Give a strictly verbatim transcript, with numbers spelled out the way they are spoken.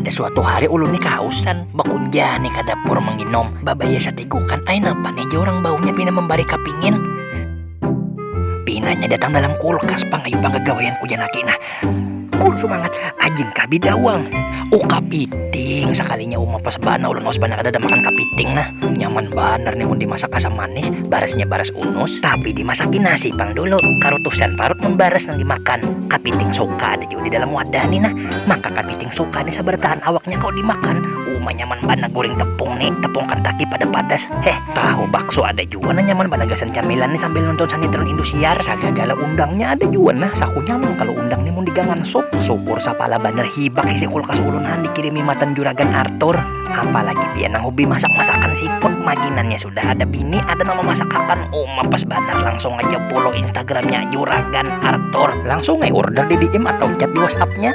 Suatu hari ulun ni kahausan, bakunjah ni ka dapur manginum. Babaya satigukan, ai napa ni ja urang baunya pina mambari kapingin. Pinanya datang dalam kulkas pang, ayu pang gagawayanku janaki nah. Kul sumangat, ajin ka bidawang. Oh, kapiting, sakalinya uma pas banar ulun haus banar kada ada makan kapiting nah. Nyaman banar ni mun dimasak asam manis, barasnya baras unus, tapi dimasaki nasi pang dulu, karutusan parut mun baras nang dimakan. Kapiting suka ada jua di dalam wadah ni nah. Maka kapiting suka ni sabarataan awaknya kalau dimakan. Uma nyaman banar guring tepung ni, tepung Kentucky pada padas. Heh, tahu bakso ada jua nah nyaman banar gasan camilan ni sambil nonton sinetron Indosiar. Sagagala undangnya ada jua nah, saku nyaman kalau undang ni mun digangan sup. Syukur sapala banar hibak isi kulkas ulun han dikirimi matan juragan Arthur. Apalagi pian nang hobi masak-masakan siput, maginannya sudah ada bini, ada nang mamasak akan. Uma pas banar, langsung aja follow Instagramnya Juragan Arthur. Langsung ai order di D M atau chat di WhatsAppnya.